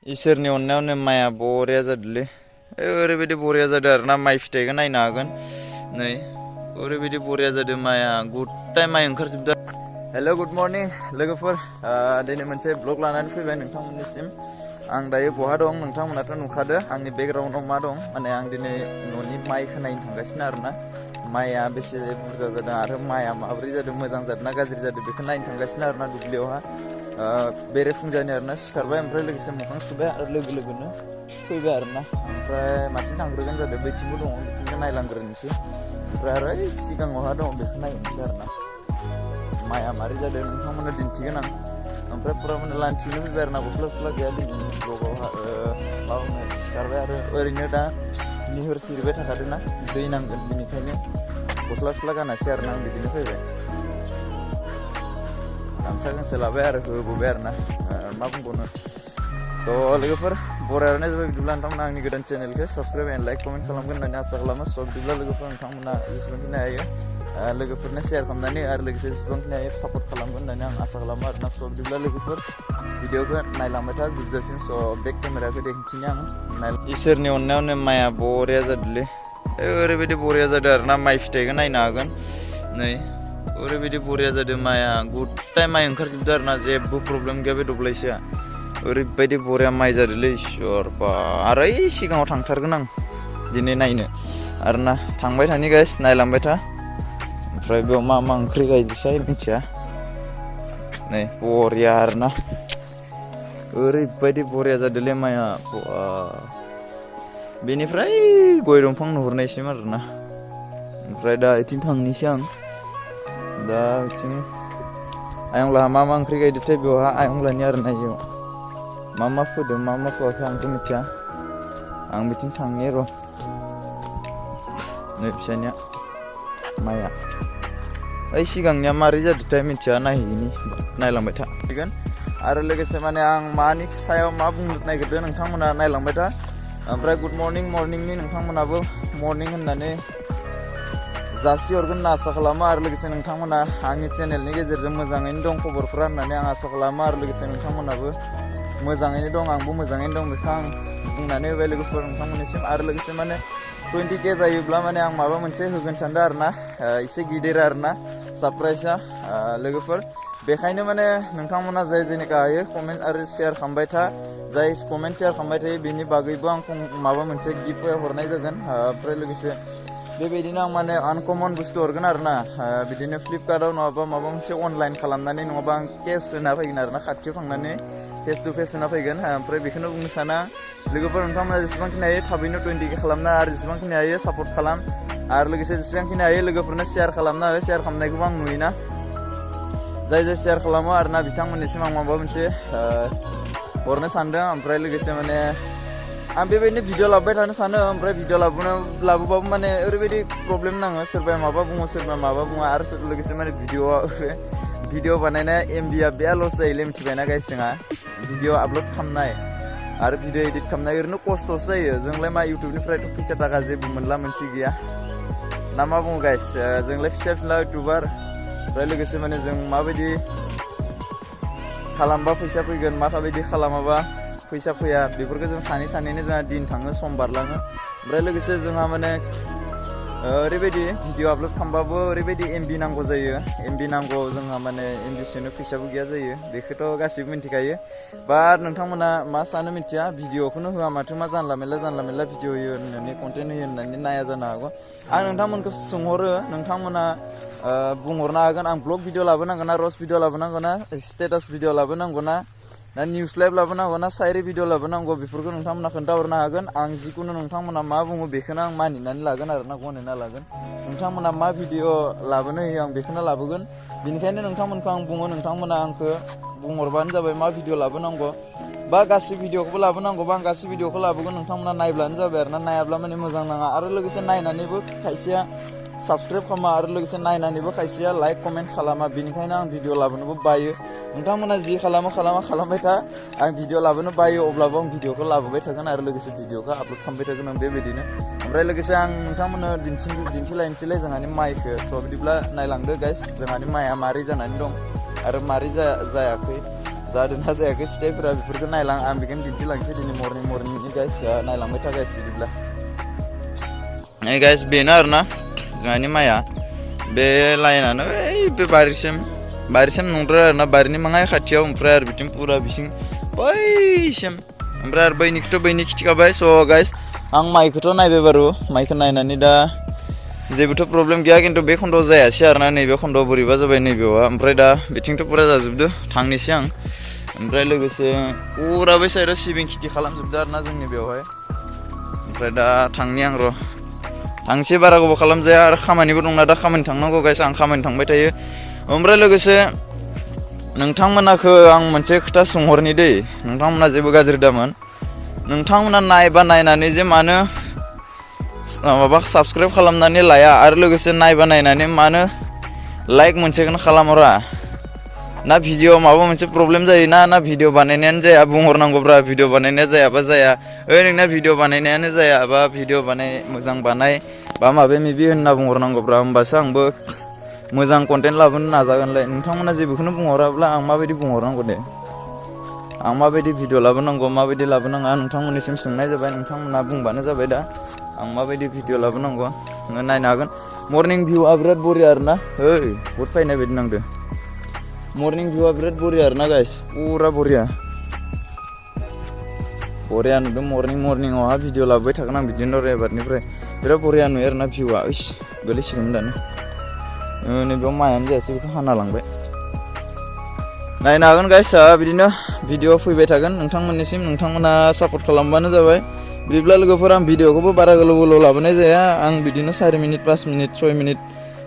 इसोरनि अननायावनो माइया बरिया जादोंलै ओरैबायदि बरिया जादों आरोना माइ फिथाइखौ नायनो हागोन नै ओरैबायदि बरिया जादों माइया गुटाइ माइ ओंखारजोबदों। हेल' गुड मर्निं लोगोफोर दिनै मोनसे ब्लग लानानै फैबाय नोंथांमोननिसिम। आं दायो बहा दं नोंथांमोनाथ' नुखादो आंनि बेकग्राउन्डआव मा दं माने आं दिनै न'नि माइखौ नायनो थांगासिनो आरोना माइया बेसे बुरजा जादों आरो माइया माबोरै जादों मोजां जादों ना गाज्रि जादों बेखौ नायनो थांगासिनो आरोना दुब्लियावहा बेरे फुंजानि आरोना सिखारबाय ओमफ्राय लोगोसे मोखां सुबाय आरो लोगो लोगोनो फैबाय आरोना ओमफ्राय माथिं थांग्रोगोन जादों बैथिंबो दङ बिथिंबो नायलांग्रोनोसै ओमफ्राय आरो सिगाङावहा दङ बेखौ नायनोसै आरोना माइया मारै जादों नोंथांमोननो दिन्थिगोन आं। ओमफ्राय फुरा माने लान्थिनो फैबाय आरोना गस्ला गैया दिनैनि ब्लगावहा मा बुंनो सिखारबाय आरो ओरैनो दा निहोर सिरिबाय थाखादों ना दै नांगोन बेनिखायनो गस्ला गानासै आरोना आं बिदिनो फैबाय गामसा गांसे लाबाय आरो होबोबाय आरोना मा बुंबावनो। थ' लोगोफोर बरायनाय जाबाय बिदिब्ला नोंथांमोना आंनि गोदान चेनेलखौ साबस्क्राइब एन्ड लाइक कमेन्ट खालामगोन होननानै आसा खालामो। स' बिदिब्ला लोगोफोर नोंथांमोना जेसेबांखिनि हायो लोगोफोरनो शेयार खालामनानै आरो लोगोसे जेसेबांखिनि हायो सापर्ट खालामगोन होननानै आं आसा खालामो आरोना। स' बिदिब्ला लोगोफोर भिडिअखौ नायलांबाय था जोबजासिम। स' बेक केमेराखौ दिन्थिनो आं इसोरनि अननायावनो माइया बरिया जादोंलै ओरैबायदि बरिया जादों आरोना माइ फिथाइखौ नायनो हागोन नै ओरैबायदि बरिया जादों माइया गुटाइ माइ ओंखारजोबदों आरोना जेबो प्रब्लेम गैया बे दब्लायसेया ओरैबायदि बरिया माइ जादोंलै इसोर बा आरो ओइ सिगाङाव थांथारगोन आं दिनै नायनो आरोना थांबाय थानि गाइस नायलांबाय था। ओमफ्राय बेयाव मा ओंख्रि गायदोंसै मिथिया नै बरिया आरोना ओरैबायदि बरिया जादोंलै माइया बेनिफ्राय गय दंफां नुहुरनायसिम आरोना ओमफ्राय दा बिथिं थांनोसै आं दा बिथिं आयंलाहा मा ओंख्रि गायदोंथाय बेवहा आयंलानि आरोना इयाव मा फोदों मा फोआखै आंथ' मिथिया आं बिथिं थांनि र' नै फिसानिया माइया ओइ सिगांनिया मारै जादोंथाय मिथिया नायहैनि नायलांबाय था फैगोन आरो लोगोसे माने आं मानि सायाव मा बुंनो नागिरदों नोंथांमोना नायलांबाय था। ओमफ्राय गुड मर्निंनि नोंथांमोनाबो मर्निं होननानै जासिहरगोन होनना आसा खालामो आरो लोगोसे नोंथांमोना आंनि चेनेलनि गेजेरजों मोजाङैनो दं खबरफोरा होननानै आं आसा खालामो आरो लोगोसे नोंथांमोनाबो मोजाङैनो दं आंबो मोजाङैनो दं बेखौ आं बुंनानै होबाय लोगोफोर नोंथांमोननिसिम। आरो लोगोसे माने 20K जायोब्ला माने आं माबा मोनसे होगोन सानदों आरोना एसे गिदिर आरोना सारप्राइजआ लोगोफोर बेखायनो माने नोंथांमोना जाय जेनेका हायो कमेन्ट आरो शेयार खालामबाय था जाय कमेन्ट शेयार खालामबाय थायो बेनि बागैबो आं माबा मोनसे गिफ्ट हरनाय जागोन। ओमफ्राय लोगोसे बेबायदिनो आं माने आनकमन बुस्थु हरगोन आरोना बिदिनो फ्लिपकार्टआव नङाबा माबा मोनसे अनलाइन खालामनानै नङाबा आं केस होना फैगोन आरोना खाथियाव थांनानै फेस टु फेस होना फैगोन। ओमफ्राय बेखौनो बुंनो साना लोगोफोर नोंथांमोना जेसेबांखिनि हायो थाबैनो 20K खालामना आरो जेसेबांखिनि हायो सापर्ट खालाम आरो लोगोसे जेसेबांखिनि हायो लोगोफोरनो शेयार खालामना हो। शेयार खालामनायखौबो आं नुयोना जाय शेयार खालामो आरोना बिथांमोननिसिम आं माबा मोनसे हरनो सानदों। ओमफ्राय लोगोसे माने आं बेबायदिनो भिडिअ लाबोबाय थानो सानो ओमफ्राय भिडिअ लाबोबाबो माने ओरैबायदि प्रब्लेम नाङो सोरबाया माबा बुङो सोरबाया माबा बुङो आरो लोगोसे माने भिडिअ बानायनाया MBआ बेया लस जायोलै मिथिबायना गाइस जोंहा भिडिअ आपल'ड खालामनाय आरो भिडिअ एडिट खालामनाय ओरैनो खस्थ'सो जायो जोंलाय मा इउटुबनिफ्रायथ' फैसा थाखा जेबो मोनला मोनसे गैया ना मा बुङो गाइस जोंलाय फिसा फिला इउटुबार ओमफ्राय लोगोसे माने जों माबायदि खालामबा फैसा फैगोन माबायदि खालामाबा फैसा फैया बेफोरखौ जों सानैनो जोंहा दिन थाङो सम बारलाङो। ओमफ्राय लोगोसे जोंहा माने ओरैबायदि भिडिअ आपल'ड खालामबाबो ओरैबायदि MB नांगौ जायो MB नांगौ जोंहा माने MB सोनो फैसाबो गैया जायो बेखौथ' गासैबो मिथिखायो। बाट नोंथांमोना मा सानो मिथिया भिडिअखौनो होआ माथो मा जानला मेनला भिडिअ होयो होननानै कन्टेन्ट होयो होननानै नाया जानो हागौ। आं नोंथांमोनखौ सोंहरो नोंथांमोना बुंहरनो हागोन आं ब्लग भिडिअ लाबोनांगौ ना रस्ट भिडिअ लाबोनांगौ ना स्टेटास भिडिअ लाबोनांगौ ना निउस लाइभ लाबोनांगौ ना साइरि भिडिअ लाबोनांगौ बेफोरखौ नोंथांमोना खोन्थाहरनो हागोन। आं जिखुनु नोंथांमोना मा बुङो बेखौनो आं मानिनानै लागोन आरोना गनायना लागोन। नोंथांमोना मा भिडिअ लाबोनो होयो आं बेखौनो लाबोगोन। बेनिखायनो नोंथांमोनखौ आं बुङो नोंथांमोना आंखौ बुंहरबानो जाबाय मा भिडिअ लाबोनांगौ बा गासै भिडिअखौबो लाबोनांगौबा आं गासै भिडिअखौ लाबोगोन नोंथांमोना नायब्लानो जाबाय आरोना नायाब्ला माने मोजां नाङा आरो लोगोसे नायनानैबो खायसेया साबस्क्राइब खालामा आरो लोगोसे नायनानैबो खायसेया लाइक कमेन्ट खालामा बेनिखायनो आं भिडिअ लाबोनोबो बायो। नोंथांमोना जि खालामबाय था आं भिडिअ लाबोनो बायो अब्लाबो आं भिडिअखौ लाबोबाय थागोन आरो लोगोसे भिडिअखौ आपल'ड खालामबाय थागोन आं बेबायदिनो। ओमफ्राय लोगोसे आं नोंथांमोननो दिन्थिलायनोसैलाय जोंहानि माइखौ स' बिदिब्ला नायलांदो गाइस जोंहानि माइआ मारै जानानै दं आरो मारै जादोंना जायाखै फिथाइफोरा बेफोरखौ नायलां आं बेखौनो दिन्थिलांसै दिनै मर्निंनि गाइस नायलांबाय था गाइस बिदिब्ला गाइस बेनो आरोना जोंहानि माइया बे लाइनानो बे बारिसिम नंद्राया आरोना बारिनि माङाय खाथियाव ओमफ्राय आरो बिथिं पुरा बिसिं बैसिम ओमफ्राय आरो बैनि खिथिखाबाय स' गाइस आं माइखौथ' नायबाय बारु माइखौ नायनानै दा जेबोथ' प्रब्लेम गैया खिन्थु बे खन्द'आव जायासै आरोना नैबे खन्द'आव बोरैबा जाबाय नैबेयावहा ओमफ्राय दा बिथिंथ' पुरा जाजोबदो थांनोसै आं ओमफ्राय लोगोसे पुरा बै साइडआव सिबिं खेथि खालामजोबदो आरोना जोंनि बेवहाय ओमफ्राय दा थांनि आं र' थांसै बारा गोबाव खालामजाया आरो खामानिबो दंना दा खामानि थांनांगौ गाइस आं खामानि थांबाय थायो ओमफ्राय लोगोसे नोंथांमोनाखौ आं मोनसे खोथा सोंहरनि दै नोंथांमोना जेबो गाज्रि दामोन नोंथांमोना नायनानै जे मानो माबा साबस्क्राइब खालामनानै लाया आरो लोगोसे नायनानै मानो लाइक मोनसेखौनो खालामहरा ना भिडिअ माबा मोनसे प्रब्लेम जायो ना भिडिअ बानायनायानो जाया बुंहरनांगौब्रा भिडिअ बानायनाया जायाबा जाया नोंना भिडिअ बानायनायानो जाया बा भिडिअ मोजां बानाय बा माबा माबि होनना बुंहरनांगौब्रा होमबासो आंबो मोजां कन्टेन्ट लाबोनो नाजागोनलाय नोंथांमोना जेबोखौनो बुंहराब्ला आं माबायदि बुंहरनांगौ दे आं माबायदि भिडिअ लाबोनांगौ माबायदि लाबोनाङा नोंथांमोननिसिम सोंनाय जाबाय नोंथांमोना बुंबानो जाबाय दा आं माबायदि भिडिअ लाबोनांगौ नों नायनो हागोन मर्निं भिउआ बिराद बरिया आरोना बहुद फायनाय बायदि नांदो मर्निं भिउआ बिराद बरिया आरोना गाइस पुरा बरिया नुदों मर्निंआवहा भिडिअ लाबोबाय थागोन आं बिदिनो एबारनिफ्राय बिराद बरिया नुयो आरोना भिउआ गोलैसिगोन दानो नैबेयाव मायानो जायासै बेखौ हाना लांबाय नायनो हागोन गाइस बिदिनो भिडिअ फैबाय थागोन नोंथांमोननिसिम नोंथांमोना सापर्ट खालामबानो जाबाय बिदिब्ला लोगोफोर आं भिडिअखौबो बारा गोलाव लाबोनाय जाया आं बिदिनो 4 मिनिट 5 मिनिट 6 मिनिट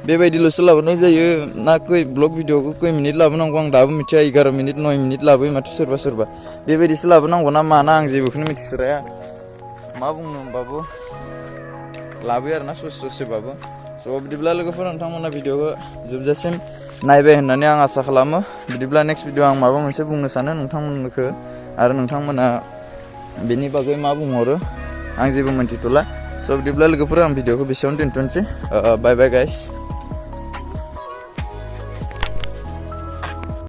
बेबायदिल'सो लाबोनाय जायो ना ब्लग भिडिअखौ खै मिनिट लाबोनांगौ आं दाबो मिथिया 11 मिनिट 9 मिनिट लाबोयो माथो सोरबा बेबायदिसो लाबोनांगौ ना माना आं जेबोखौनो मिथिसोराया मा बुंनो होमबाबो लाबोयो आरोना ससेबाबो स' बिदिब्ला लोगोफोर नोंथांमोना भिडिअखौ जोबजासिम नायबाय होननानै आं आसा खालामो बिदिब्ला नेक्स्ट भिडिअ आं माबा मोनसे बुंनो सानो नोंथांमोनखौ आरो नोंथांमोना बेनि बागै मा बुंहरो आं जेबो मोनथिथ'ला स' बिदिब्ला लोगोफोर आं भिडिअखौ बेसेयावनो दोनथ'नोसै बाय बाय गाइस